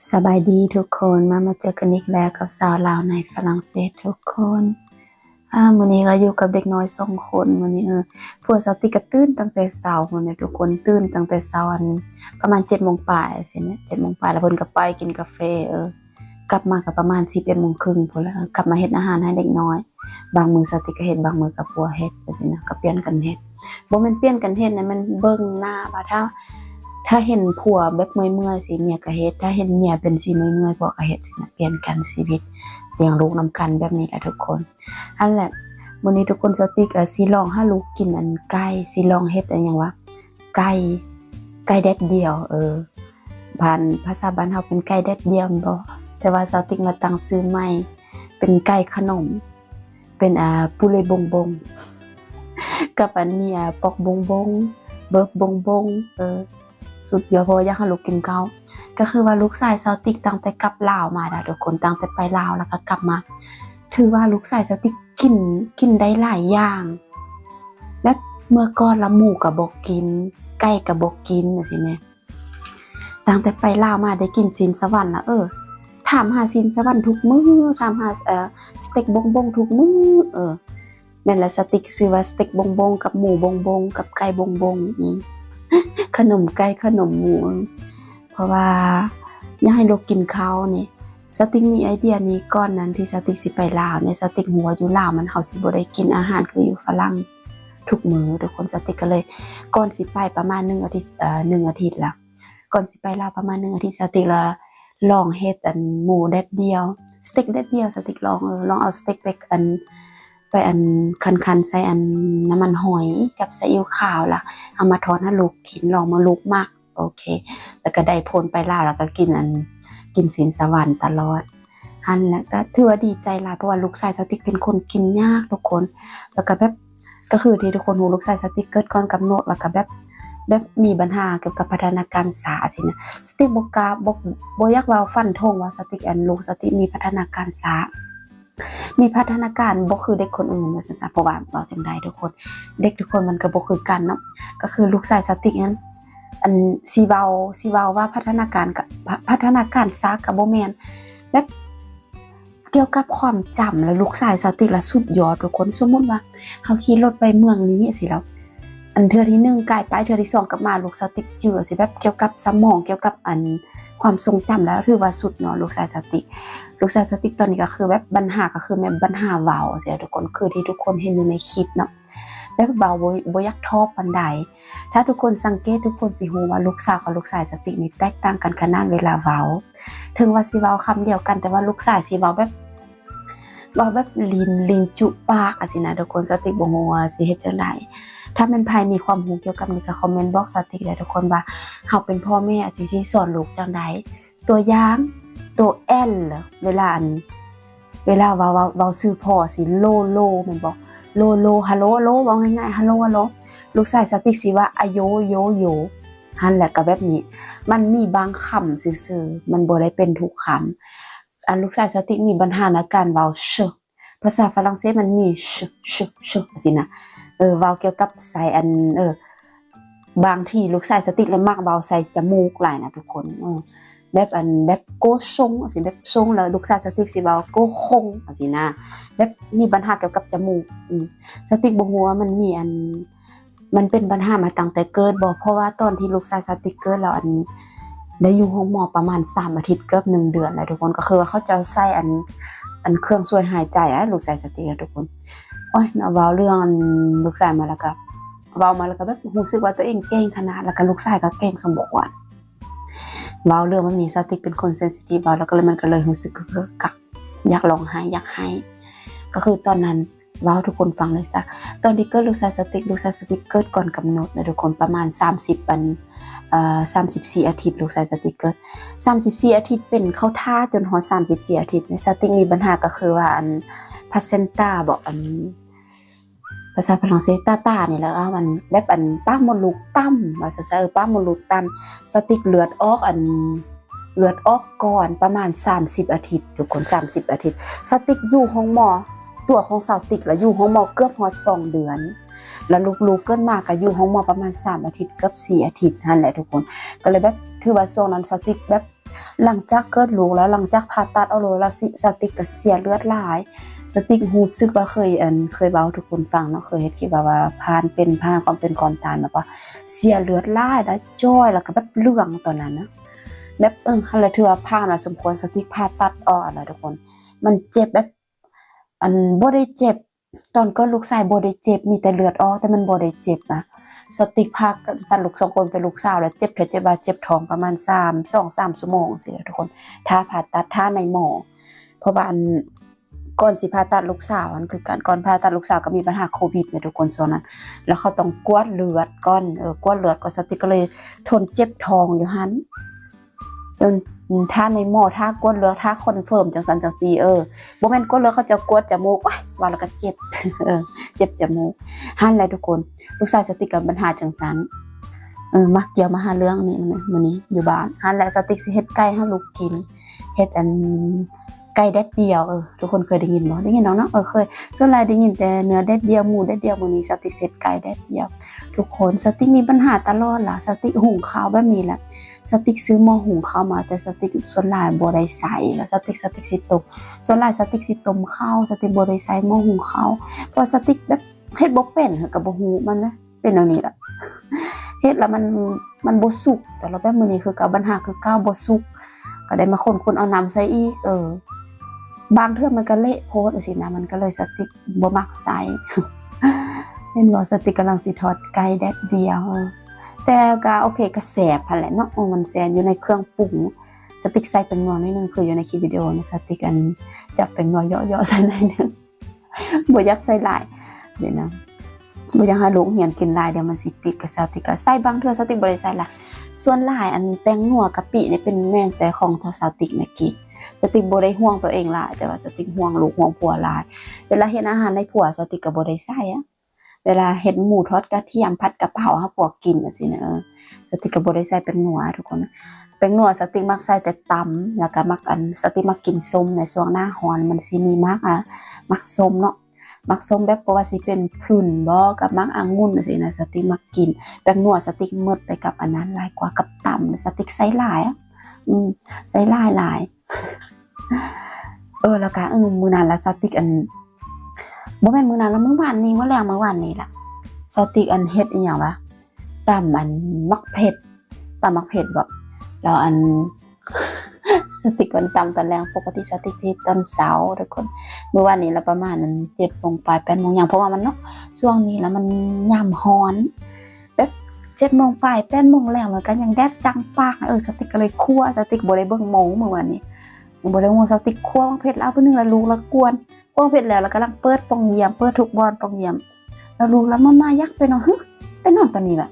ສະບາຍດີທຸກຄົນ ມາ ມາເຈີກັນອີກແລ້ວກັບສາວລາວໃນຝຣັ່ງເສດທຸກຄົນ. ອາ ມື້ນີ້ກໍຢູ່ກັບເດັກນ້ອຍສອງຄົນ. ມື້ນີ້ ເອີ ຜົວສາວຕິກກໍຕື່ນຕັ້ງແຕ່ເຊົ້າພຸ້ນແຫຼະທຸກຄົນ, ຕື່ນຕັ້ງແຕ່ເຊົ້າ ອັນ ປະມານເຈັດໂມງປາຍຊີ້ນະ, ເຈັດໂມງປາຍ ແລ້ວເພິ່ນກໍໄປກິນກາເຟ ເອີ ກັບມາກໍປະມານສິບເອັດໂມງເຄິ່ງພຸ້ນລະ, ກັບມາເຮັດອາຫານໃຫ້ເດັກນ້ອຍ. ບາງມື້ສາວຕິກກໍເຮັດ, ບາງມື້ກໍຜົວເຮັດ ຈັ່ງຊີ້ນະ, ກໍປ່ຽນກັນເຮັດ. ບໍ່ແມ່ນປ່ຽນກັນເຮັດນະ, ແມ່ນເບິ່ງໜ້າວ່າ ຖ້າ ຖ້າເຫັນຜົວແບບເມື່ອຍໆ ຊີ້ ເມຍກໍເຮັດ, ຖ້າເຫັນເມຍເປັນຊີ້ເມື່ອຍໆ ຜົວກໍເຮັດ ຊີ້ນະ, ປ່ຽນກັນຊີວິດ ລ້ຽງລູກນຳກັນແບບນີ້ແຫຼະທຸກຄົນ. ຫັ້ນແຫຼະ ມື້ນີ້ທຸກຄົນ ສາວຕິກ ເອີ ຊິລອງຫາລູກກິນອັນໄກ່, ຊິລອງເຮັດອັນຫຍັງວະ ໄກ່ ໄກ່ແດດດ່ຽວ ເອີ ບ້ານ ພາສາບ້ານເຮົາເປັນໄກ່ແດດດ່ຽວແມ່ນບໍ່? ແຕ່ວ່າສາວຕິກມາຕັ້ງຊື່ໃໝ່ເປັນໄກ່ຂະໜົມ ເປັນ ອາ ປູເລບົງບົງ ກັບອັນນີ້ ອາ ປອກບົງບົງ ເບີບບົງບົງ ເອີ ສຸດຍອດ ເພາະວ່າຢາກໃຫ້ລູກກິນເຂົ້າ. ກໍຄືວ່າລູກຊາຍສາວຕິກຕັ້ງແຕ່ກັບລາວມານະທຸກຄົນ, ຕັ້ງແຕ່ໄປລາວແລ້ວກໍກັບມາ ຖືວ່າລູກຊາຍສາວຕິກກິນ ກິນໄດ້ຫຼາຍຢ່າງ. ແບບເມື່ອກ່ອນລະໝູກໍບໍ່ກິນ, ໄກ່ກໍບໍ່ກິນ ຈັ່ງຊີ້ແໝ່. ຕັ້ງແຕ່ໄປລາວມາໄດ້ກິນຊີ້ນສະຫວັນລະ ເອີ ຖາມຫາຊີ້ນສະຫວັນທຸກມື້, ຖາມຫາ ເອີ ສະເຕັກບົງບົງທຸກມື້ ເອີ ແມ່ນລະ ສາວຕິກຊື່ວ່າສະເຕັກບົງບົງ ກັບໝູບົງບົງ ກັບໄກ່ບົງບົງ ອືມ ຂະໜົມໄກ່ ຂະໜົມໝູ ເພາະວ່າຢາກໃຫ້ລູກກິນເຂົ້ານີ້. ສາວຕິກມີໄອເດຍນີ້ ກ່ອນນັ້ນທີ່ສາວຕິກຊິໄປລາວນີ້ ສາວຕິກຮູ້ວ່າຢູ່ລາວມັນ ເຮົາຊິບໍ່ໄດ້ກິນອາຫານຄືຢູ່ຝຣັ່ງທຸກມື້ທຸກຄົນ. ສາວຕິກກໍເລີຍ ກ່ອນຊິໄປປະມານໜຶ່ງອາທິດ ເອີ ໜຶ່ງອາທິດລະ ກ່ອນຊິໄປລາວປະມານໜຶ່ງອາທິດ ສາວຕິກລະລອງເຮັດອັນໝູແດດດ່ຽວ ສະເຕັກແດດດ່ຽວ. ສາວຕິກລອງ ເອີ ລອງເອົາສະເຕັກໄປອັນ ໄປອັນຄັນໆ ໃສ່ອັນນ້ຳມັນຫອຍກັບຊີອິ້ວຂາວ ລະເອົາມາທອດໃຫ້ລູກກິນ ລອງເບິ່ງລູກມັກ. ໂອເຄ ລະກະໄດ້ຜົນ ໄປລາວລະກະກິນອັນ ກິນຊີ້ນສະຫວັນຕະຫຼອດ. ຫັ້ນແຫຼະ ກະຖືວ່າດີໃຈຫຼາຍ ເພາະວ່າລູກຊາຍສາວຕິກເປັນຄົນກິນຍາກທຸກຄົນ ລະກະແບບ ກໍຄືທີ່ທຸກຄົນຮູ້ ລູກຊາຍສາວຕິກເກີດກ່ອນກຳນົດ ລະກະແບບ ແບບມີບັນຫາກ່ຽວກັບພັດທະນາການຊ້າຊີ້ນະ. ສາວຕິກບໍ່ກ້າ ບໍ່ ບໍ່ຢາກເວົ້າຟັນທົງວ່າສາວຕິກ ອັນ ລູກສາວຕິກມີພັດທະນາການຊ້າ ມີພັດທະນາການບໍ່ຄືເດັກຄົນອື່ນວ່າຊັ້ນຊະ ເພາະວ່າເວົ້າຈັ່ງໃດທຸກຄົນ ເດັກທຸກຄົນມັນກໍບໍ່ຄືກັນເນາະ. ກໍຄືລູກຊາຍສາວຕິກນັ້ນ ອັນ ຊິເວົ້າ ຊິເວົ້າວ່າພັດທະນາການ ກະ ພັດທະນາການຊ້າກະບໍ່ແມ່ນ ແບບ ກ່ຽວກັບຄວາມຈຳລະ ລູກຊາຍສາວຕິກລະສຸດຍອດທຸກຄົນ. ສົມມຸດວ່າເຮົາຂີ່ລົດໄປເມືອງນີ້ຊີ້ແລ້ວ ອັນເທື່ອທີໜຶ່ງກາຍໄປ ເທື່ອທີສອງກັບມາ ລູກສາວຕິກຈື່ຊີ້ ແບບກ່ຽວກັບສະໝອງ ກ່ຽວກັບອັນຄວາມຊົງຈຳລະ ຖືວ່າສຸດຍອດ ລູກຊາຍສາວຕິກ. ລູກຊາຍສາວຕິກຕອນນີ້ກໍຄືແບບບັນຫາ ກໍຄືແມ່ນບັນຫາເວົ້າຊີ້ທຸກຄົນ ຄືທີ່ທຸກຄົນເຫັນຢູ່ໃນຄລິບເນາະ ແບບເວົ້າບໍ່ ບໍ່ຢາກຖອກປານໃດ. ຖ້າທຸກຄົນສັງເກດ ທຸກຄົນຊິຮູ້ວ່າລູກສາວກັບລູກຊາຍສາວຕິກນີ້ແຕກຕ່າງກັນຂະໜາດເວລາເວົ້າ. ເຖິງວ່າຊິເວົ້າຄຳດຽວກັນ ແຕ່ວ່າລູກຊາຍຊິເວົ້າແບບ ເວົ້າແບບລີນ ລີນຈຸປາກ ອາ ຊີ້ນະທຸກຄົນ. ສາວຕິກບໍ່ຮູ້ວ່າຊິເຮັດຈັ່ງໃດ. ຖ້າແມ່ນໃຜມີຄວາມຮູ້ກ່ຽວກັບນີ້ ກໍຄອມເມັນບອກສາວຕິກໄດ້ທຸກຄົນ ວ່າເຮົາເປັນພໍ່ແມ່ ອາ ຊິ ຊິສອນລູກຈັ່ງໃດ. ຕົວຢ່າງ ຕົວ L ເວລາ ອັນ ເວລາເວົ້າ ເວົ້າ ເວົ້າຊື່ພໍ່ຊິ ໂລ ໂລ ແມ່ນບໍ່? ໂລ ໂລ ຮາໂລ ໂລ ເວົ້າງ່າຍໆ ຮາໂລ ຮາໂລ. ລູກຊາຍສາວຕິກຊິວ່າ ອາໂຍ ໂຍ ໂຍ. ຫັ້ນແຫຼະ ກໍແບບນີ້ ມັນມີບາງຄຳຊື່ໆ ມັນບໍ່ໄດ້ເປັນທຸກຄຳ. ອັນ ລູກຊາຍສາວຕິກມີບັນຫາໃນການເວົ້າ ຊ. ພາສາຝຣັ່ງເສດມັນມີ ຊ ຊ ຊ ຊີ້ນະ. ເອີ ເວົ້າກ່ຽວກັບໃສ່ ອັນ ເອີ ບາງທີລູກຊາຍສາວຕິກລະມັກເວົ້າໃສ່ຈະມູກຫຼາຍນະທຸກຄົນ. ເອີ ແບບ ອັນ ແບບໂກຊົງ ອາ ຊີ້ ແບບຊົງ ແລ້ວລູກຊາຍສາວຕິກຊິເວົ້າໂກຄົງ ອາ ຊີ້ນະ. ແບບມີບັນຫາກ່ຽວກັບຈະມູກ. ອືມ ສາວຕິກບໍ່ຮູ້ວ່າມັນມີ ອັນ ມັນເປັນບັນຫາມາຕັ້ງແຕ່ເກີດບໍ່? ເພາະວ່າຕອນທີ່ລູກຊາຍສາວຕິກເກີດແລ້ວ ອັນ ໄດ້ຢູ່ໂຮງໝໍປະມານສາມອາທິດ ເກືອບໜຶ່ງເດືອນແລ້ວທຸກຄົນ. ກໍຄືວ່າເຂົາເຈົ້າໃສ່ ອັນ ອັນເຄື່ອງຊ່ວຍຫາຍໃຈ ອະ ລູກຊາຍສາວຕິກທຸກຄົນ. ໂອ້ຍ ເນາະ ເວົ້າເລື່ອງ ອັນ ລູກຊາຍມາແລ້ວກໍ ເວົ້າມາແລ້ວກໍແບບຮູ້ສຶກວ່າຕົວເອງເກັ່ງຂະໜາດ ແລ້ວກໍລູກຊາຍກໍເກັ່ງສົມຄວນ. ເວົ້າເລື່ອງແບບນີ້ ສາວຕິກເປັນຄົນເຊັນຊິທີບ ເວົ້າແລ້ວກໍເລີຍ ມັນກໍເລີຍຮູ້ສຶກກຶກກັກ ຢາກຮ້ອງໄຫ້ ຢາກໄຫ້. ກໍຄືຕອນນັ້ນ ເວົ້າໃຫ້ທຸກຄົນຟັງເລີຍຊະ ຕອນທີ່ເກີດລູກຊາຍສາວຕິກ ລູກຊາຍສາວຕິກເກີດກ່ອນກຳນົດນະທຸກຄົນ ປະມານສາມສິບ ອັນ ເອີ ສາມສິບສີ່ອາທິດ ລູກຊາຍສາວຕິກເກີດ ສາມສິບສີ່ອາທິດ ເປັນເຂົ້າທ່າຈົນຮອດສາມສິບສີ່ອາທິດ. ສາວຕິກມີບັນຫາກໍຄືວ່າ ອັນ ພາເຊັນຕາບໍ ອັນ ພາສາຝຣັ່ງເສດ ຕາຕານີ້ແຫຼະ ເອີ ມັນແບບ ອັນ ປາກມົດລູກຕ່ຳ ວ່າຊັ້ນຊະ ເອີ ປາກມົດລູກຕ່ຳ. ສາວຕິກເລືອດອອກ ອັນ ເລືອດອອກກ່ອນປະມານສາມສິບອາທິດ ທຸກຄົນ ສາມສິບອາທິດ. ສາວຕິກຢູ່ໂຮງໝໍ ຕົວຂອງສາວຕິກລະຢູ່ໂຮງໝໍເກືອບຮອດສອງເດືອນ ລະລູກໆເກີດມາກະຢູ່ໂຮງໝໍປະມານສາມອາທິດ ເກືອບສີ່ອາທິດຫັ້ນແຫຼະທຸກຄົນ. ກໍເລີຍແບບ ຖືວ່າຊ່ວງນັ້ນສາວຕິກແບບ ຫຼັງຈາກເກີດລູກແລ້ວ ຫຼັງຈາກຜ່າຕັດເອົາລູກແລ້ວ ສະຕິກກໍເສຍເລືອດຫຼາຍ. ສະຕິກຮູ້ສຶກວ່າເຄີຍ ອັນ ເຄີຍເວົ້າໃຫ້ທຸກຄົນຟັງເນາະ ເຄີຍເຮັດຄລິບວ່າ ວ່າຜ່ານເປັນ ຜ່ານຄວາມເປັນຄວາມຕາຍມາກວ່າ ເສຍເລືອດຫຼາຍ ແລ້ວຈ່ອຍ ແລ້ວກໍແບບເຫຼືອງຕອນນັ້ນນະ ແບບ ເອີ ຫັ້ນແຫຼະ ຖືວ່າຜ່ານແລ້ວ ສົມຄວນສະຕິກຜ່າຕັດອອກຫັ້ນນະທຸກຄົນ. ມັນເຈັບແບບ ອັນ ບໍ່ໄດ້ເຈັບ ຕອນເກີດລູກຊາຍບໍ່ໄດ້ເຈັບ ມີແຕ່ເລືອດອອກ ແຕ່ມັນບໍ່ໄດ້ເຈັບນະ. ສະຕິກຜ່າຕັດລູກສອງຄົນ ເປັນລູກສາວ ແລ້ວເຈັບ ເທື່ອເຈັບວ່າເຈັບທ້ອງປະມານສາມ ສອງສາມຊົ່ວໂມງຊີ້ແຫຼະທຸກຄົນ ຖ້າຜ່າຕັດ ຖ້າໃນໝໍ. ເພາະວ່າ ອັນ ກ່ອນຊິຜ່າຕັດລູກສາວ ອັນ ຄືກັນ ກ່ອນຜ່າຕັດລູກສາວກໍມີບັນຫາໂຄວິດນະທຸກຄົນ ຊ່ວງນັ້ນ ແລ້ວເຂົາຕ້ອງກວດເລືອດກ່ອນ ເອີ ກວດເລືອດກ່ອນ ສະຕິກກໍເລີຍທົນເຈັບທ້ອງຢູ່ຫັ້ນ ຈົນ ຖ້າໃນໝໍ ຖ້າກວດເລືອດ ຖ້າຄອນເຟີມຈັ່ງຊັ້ນຈັ່ງຊີ້ ເອີ ບໍ່ແມ່ນກວດເລືອດ ເຂົາເຈົ້າກວດຈະມູກ ໂອ້ຍ ເວົ້າແລ້ວກໍເຈັບ ເອີ ເຈັບຈະມູກ. ຫັ້ນແຫຼະທຸກຄົນ ລູກຊາຍສະຕິກກໍບັນຫາຈັ່ງຊັ້ນ ເອີ ມາກ່ຽວມາຫາເລື່ອງນີ້ ມື້ນີ້ຢູ່ບ້ານ. ຫັ້ນແຫຼະ ສະຕິກຊິເຮັດໄກ່ໃຫ້ລູກກິນ ເຮັດ ອັນ ໄກ່ແດດດຽວ ເອີ ທຸກຄົນເຄີຍໄດ້ຍິນບໍ່? ໄດ້ຍິນດອກເນາະ ເອີ ເຄີຍ ສ່ວນຫຼາຍໄດ້ຍິນແຕ່ເນື້ອແດດດຽວ ໝູແດດດຽວ. ມື້ນີ້ສະຕິກເຮັດໄກ່ແດດດຽວ ທຸກຄົນ. ສະຕິກມີບັນຫາຕະຫຼອດລະ ສະຕິກຫຸງເຂົ້າແບບນີ້ແຫຼະ ສະຕິກຊື້ໝໍ້ຫຸງເຂົ້າມາ ແຕ່ສະຕິກສ່ວນຫຼາຍບໍ່ໄດ້ໃຊ້ ແລ້ວສະຕິກ ສະຕິກຊິຕົ້ມ ສ່ວນຫຼາຍສະຕິກຊິຕົ້ມເຂົ້າ ສະຕິກບໍ່ໄດ້ໃຊ້ໝໍ້ຫຸງເຂົ້າ ເພາະສະຕິກແບບເຮັດບໍ່ເປັນ ເຮົາກໍບໍ່ຮູ້ ມັນນະ ເປັນແນວນີ້ລະ ເຮັດແລ້ວມັນ ມັນບໍ່ສຸກ ແຕ່ລະແບບ. ມື້ນີ້ຄືເກົ່າ ບັນຫາຄືເກົ່າ ບໍ່ສຸກ ກໍໄດ້ມາຂົນໆເອົານ້ຳໃສ່ອີກ ເອີ ບາງເທື່ອມັນກໍເລະໂພດຈັ່ງຊີ້ນະ ມັນກໍເລີຍ ສະຕິກບໍ່ມັກໃຊ້. ເຫັນບໍ່ ສະຕິກກຳລັງຊິທອດໄກ່ແດດຽວ ເອີ ແຕ່ກໍໂອເຄ ກໍແຊບຫັ້ນແຫຼະເນາະ ເອີ ມັນແຊບ ຢູ່ໃນເຄື່ອງປຸງ ສະຕິກໃສ່ແປ້ງນົວໜ້ອຍໜຶ່ງ ຄືຢູ່ໃນຄລິບວິດີໂອນະ ສະຕິກ ອັນ ຈັບແປ້ງນົວເຍາະໆໃສ່ໜ້ອຍໜຶ່ງ ບໍ່ຢາກໃສ່ຫຼາຍ ດຽວນະ ບໍ່ຢາກໃຫ້ລູກຮຽນກິນຫຼາຍ ດຽວມັນຊິຕິດ ກໍສະຕິກກໍໃສ່ ບາງເທື່ອສະຕິກບໍ່ໄດ້ໃສ່ຫຼາຍ. ສ່ວນຫຼາຍ ອັນ ແປ້ງນົວກະປິນີ້ເປັນແມ່ນແຕ່ຂອງສະຕິກນະກິນ ສະຕິກບໍ່ໄດ້ຫ່ວງຕົວເອງຫຼາຍ ແຕ່ວ່າສະຕິກຫ່ວງລູກຫ່ວງຜົວຫຼາຍ. ເວລາເຮັດອາຫານໃຫ້ຜົວ ສະຕິກກໍບໍ່ໄດ້ໃສ່ອະ ເວລາເຮັດໝູທອດກະທຽມ ຜັດກະເພົາໃຫ້ພວກກິນຈັ່ງຊີ້ນະ ເອີ ສະຕິກກໍບໍ່ໄດ້ໃສ່ແປ້ງນົວທຸກຄົນ. ແປ້ງນົວສະຕິກມັກໃສ່ແຕ່ຕຳ ແລ້ວກໍມັກ ອັນ ສະຕິກມັກກິນສົ້ມໃນຊ່ວງໜ້າຮ້ອນ ມັນຊິມີໝາກ ອາ ໝາກສົ້ມເນາະ ໝາກສົ້ມແບບ ບໍ່ວ່າຊິເປັນຜຶ່ນບໍ ກັບໝາກອະງຸ່ນຈັ່ງຊີ້ນະ ສະຕິກມັກກິນ. ແປ້ງນົວສະຕິກໝົດໄປກັບອັນນັ້ນຫຼາຍກວ່າກັບຕຳ ສະຕິກໃສ່ຫຼາຍ ອືມ ໃສ່ຫຼາຍໆ. ເອີ ແລ້ວກະ ເອີ ມື້ນັ້ນລະສະຕິກ ອັນ ບໍ່ແມ່ນມື້ນັ້ນລະ ມື້ວານນີ້ ມື້ແລງມື້ວານນີ້ລະ ສະຕິກ ອັນ ເຮັດອີ່ຫຍັງວະ ຕຳ ອັນ ໝາກເຜັດ ຕຳໝາກເຜັດບໍ ແລ້ວ ອັນ ສະຕິກ ມັນຕຳຕອນແລງ ປົກກະຕິສະຕິກເຮັດຕອນເຊົ້າທຸກຄົນ. ມື້ວານນີ້ລະປະມານ ອັນ ເຈັດໂມງປາຍ ແປດໂມງຫຍັງ ເພາະວ່າມັນເນາະ ຊ່ວງນີ້ລະມັນຍາມຮ້ອນ ແບບ ເຈັດໂມງປາຍ ແປດໂມງແລງ ມັນກໍຍັງແດດຈັງປາກ ເອີ ສະຕິກກໍເລີຍຂົ້ວ ສະຕິກບໍ່ໄດ້ເບິ່ງໂມງມື້ວານນີ້ ບໍ່ໄດ້ເບິ່ງໂມງ ສະຕິກຂົ້ວໝາກເຜັດ ແລ້ວເອົາໄປໜຶ້ງ ແລ້ວລູກລະກວນ ຂົ້ວເຜັດແລ້ວ ແລ້ວກຳລັງເປີດປ່ອງຢ້ຽມ ເປີດທຸກບ່ອນປ່ອງຢ້ຽມ ແລ້ວລູກລະ ມາມາ ຢາກໄປນອນ ຫຶ ໄປນອນຕອນນີ້ລະ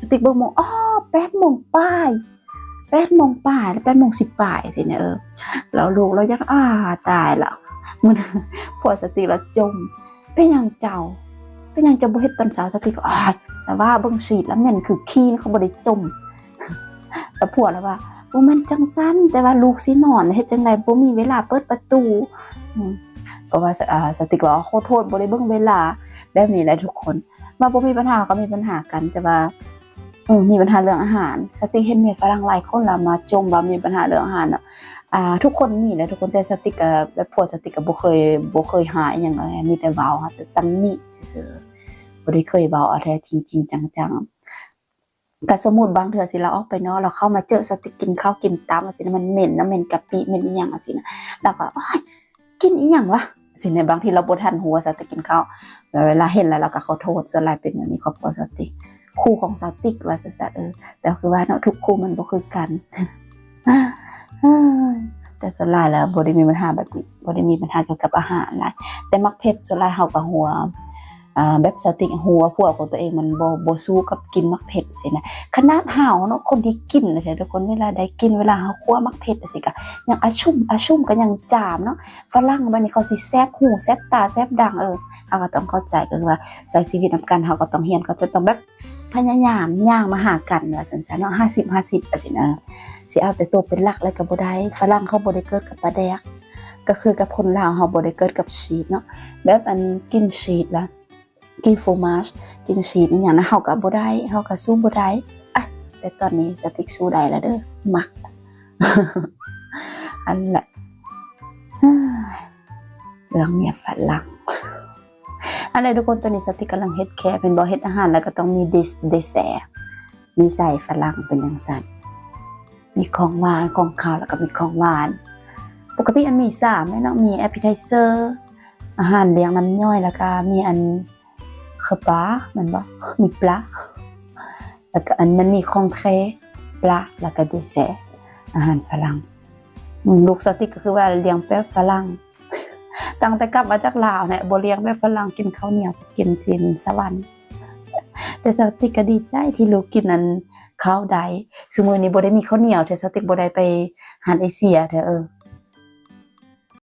ສະຕິກເບິ່ງໂມງ ອໍ ແປດໂມງປາຍ ແປດໂມງປາຍ ແປດໂມງສິບປາຍຊີ້ນະ ເອີ ແລ້ວລູກລະຢາກ ອາ ຕາຍລະ ມື້ນັ້ນ ຜົວສະຕິກລະຈົ່ມ ເປັນຫຍັງເຈົ້າ ເປັນຫຍັງເຈົ້າບໍ່ເຮັດຕອນເຊົ້າ? ສະຕິກກໍ ອາຍ ສະຫວ່າເບິ່ງຊີດລະ ເໝັນຄືຂີ້ ເຂົາບໍ່ໄດ້ຈົ່ມ. ແລ້ວຜົວລະວ່າ ບໍ່ແມ່ນຈັ່ງຊັ້ນ ແຕ່ວ່າລູກຊິນອນ ເຮັດຈັ່ງໃດ ບໍ່ມີເວລາເປີດປະຕູ. ອືມ ເພາະວ່າ ສະ ອາ ສະຕິກວ່າ ຂໍໂທດ ບໍ່ໄດ້ເບິ່ງເວລາ. ແບບນີ້ແຫຼະທຸກຄົນ ວ່າບໍ່ມີບັນຫາກໍມີບັນຫາກັນ ແຕ່ວ່າ ເອີ ມີບັນຫາເລື່ອງອາຫານ. ສະຕິກເຫັນແມ່ຝຣັ່ງຫຼາຍຄົນລະມາຈົ່ມວ່າມີບັນຫາເລື່ອງອາຫານເນາະ ອາ ທຸກຄົນມີແຫຼະທຸກຄົນ ແຕ່ສະຕິກກໍແບບ ຜົວສະຕິກກໍບໍ່ເຄີຍ ບໍ່ເຄີຍຫາອີ່ຫຍັງເລີຍ ມີແຕ່ເວົ້າ ເຮົາຈະຕຳໜິຊື່ໆ ບໍ່ໄດ້ເຄີຍເວົ້າເອົາແທ້ຈິງໆຈັງໆ. ກໍສົມມຸດບາງເທື່ອຊິລາວອອກໄປນອກ ລາວເຂົ້າມາເຈີສະຕິກກິນເຂົ້າກິນຕຳ ວ່າຊິມັນເໝັນນະ ເໝັນກະປິ ເໝັນອີ່ຫຍັງຈັ່ງຊີ້ນະ ລາວກໍ ໂອ້ຍ ກິນອີ່ຫຍັງວະ ຊີ້ນະ. ບາງທີລາວບໍ່ທັນຮູ້ວ່າສະຕິກກິນເຂົ້າ ແລ້ວເວລາເຫັນແລ້ວ ລາວກໍຂໍໂທດ. ສ່ວນຫຼາຍເປັນແບບນີ້ ຄອບຄົວສະຕິກ ຄູ່ຂອງສະຕິກວ່າຊັ້ນຊະ. ເອີ ແຕ່ຄືວ່າເນາະ ທຸກຄູ່ມັນບໍ່ຄືກັນ. ແຕ່ສ່ວນຫຼາຍແລ້ວບໍ່ໄດ້ມີບັນຫາແບບນີ້ ບໍ່ໄດ້ມີບັນຫາກ່ຽວກັບອາຫານຫຼາຍ ແຕ່ໝາກເຜັດສ່ວນຫຼາຍເຮົາກໍຮູ້ວ່າ ອາ ແບບສະຕິກຮູ້ວ່າຜົວຂອງຕົວເອງມັນບໍ່ ບໍ່ສູ້ກັບກິນໝາກເຜັດຊີ້ນະ. ຂະໜາດເຮົາເນາະ ຄົນທີ່ກິນນະ ທຸກຄົນ ເວລາໄດ້ກິນ ເວລາເຮົາຂົ້ວໝາກເຜັດຈັ່ງຊີ້ ກະຍັງອາຊຸມ ອາຊຸມ ກະຍັງຈາມເນາະ. ຝຣັ່ງບາດນີ້ເຂົາຊິແສບຫູແສບຕາແສບດັງ ເອີ ເຮົາກໍຕ້ອງເຂົ້າໃຈ ກໍຄືວ່າໃຊ້ຊີວິດນຳກັນ ເຮົາກໍຕ້ອງຮຽນ ເຂົາຈະຕ້ອງແບບ ພະຍາຍາມຍ່າງມາຫາກັນວ່າຊັ້ນຊະເນາະ ຫ້າສິບຫ້າສິບ ວ່າຊັ້ນເນາະ. ຊິເອົາແຕ່ໂຕເປັນຫຼັກເລີຍກໍບໍ່ໄດ້ ຝຣັ່ງເຂົາບໍ່ໄດ້ເກີດກັບປາແດກ ກໍຄືກັບຄົນລາວເຮົາບໍ່ໄດ້ເກີດກັບຊີດເນາະ ແບບອັນກິນຊີດລະ ກິນໂຟມາຊ ກິນຊີດອີ່ຫຍັງນະ ເຮົາກໍບໍ່ໄດ້ ເຮົາກໍສູ້ບໍ່ໄດ້. ອະ ແຕ່ຕອນນີ້ສະຕິກສູ້ໄດ້ລະເດີ ມັກ ອັນແຫຼະ ເລື່ອງເມຍຝຣັ່ງ. ອັນແຫຼະທຸກຄົນ ຕອນນີ້ສາວຕິກກຳລັງເຮັດແຄບ ເຫັນບໍ່? ເຮັດອາຫານແລ້ວກໍຕ້ອງມີເດ ເດແຊ ມີໃສ່ຝຣັ່ງເປັນຈັ່ງຊັ້ນ ມີຂອງຫວານ ຂອງຄາວ ແລ້ວກໍມີຂອງຫວານ. ປົກກະຕິອັນມີສາມແມ່ນເນາະ ມີແອັບເປີໄທເຊີ ອາຫານລ້ຽງນ້ຳຍ່ອຍ ແລ້ວກໍມີອັນ ຄືປາແມ່ນບໍ່? ມີປາ ແລ້ວກໍອັນມັນມີຂອງແທ້ ປາ ແລ້ວກໍເດແຊ ອາຫານຝຣັ່ງ. ອືມ ລູກສາວຕິກກໍຄືວ່າລ້ຽງແບບຝຣັ່ງ ຕັ້ງແຕ່ກັບມາຈາກລາວແຫຼະ ບໍ່ລ້ຽງແບບຝຣັ່ງ ກິນເຂົ້າໜຽວ ກິນຊີ້ນສະຫວັນ. ແຕ່ສາວຕິກກໍດີໃຈທີ່ລູກກິນອັນ ເຂົ້າໄດ້. ຊຸມື້ນີ້ບໍ່ໄດ້ມີເຂົ້າໜຽວເທື່ອ ສາວຕິກບໍ່ໄດ້ໄປຮ້ານເອເຊຍເທື່ອ ເອີ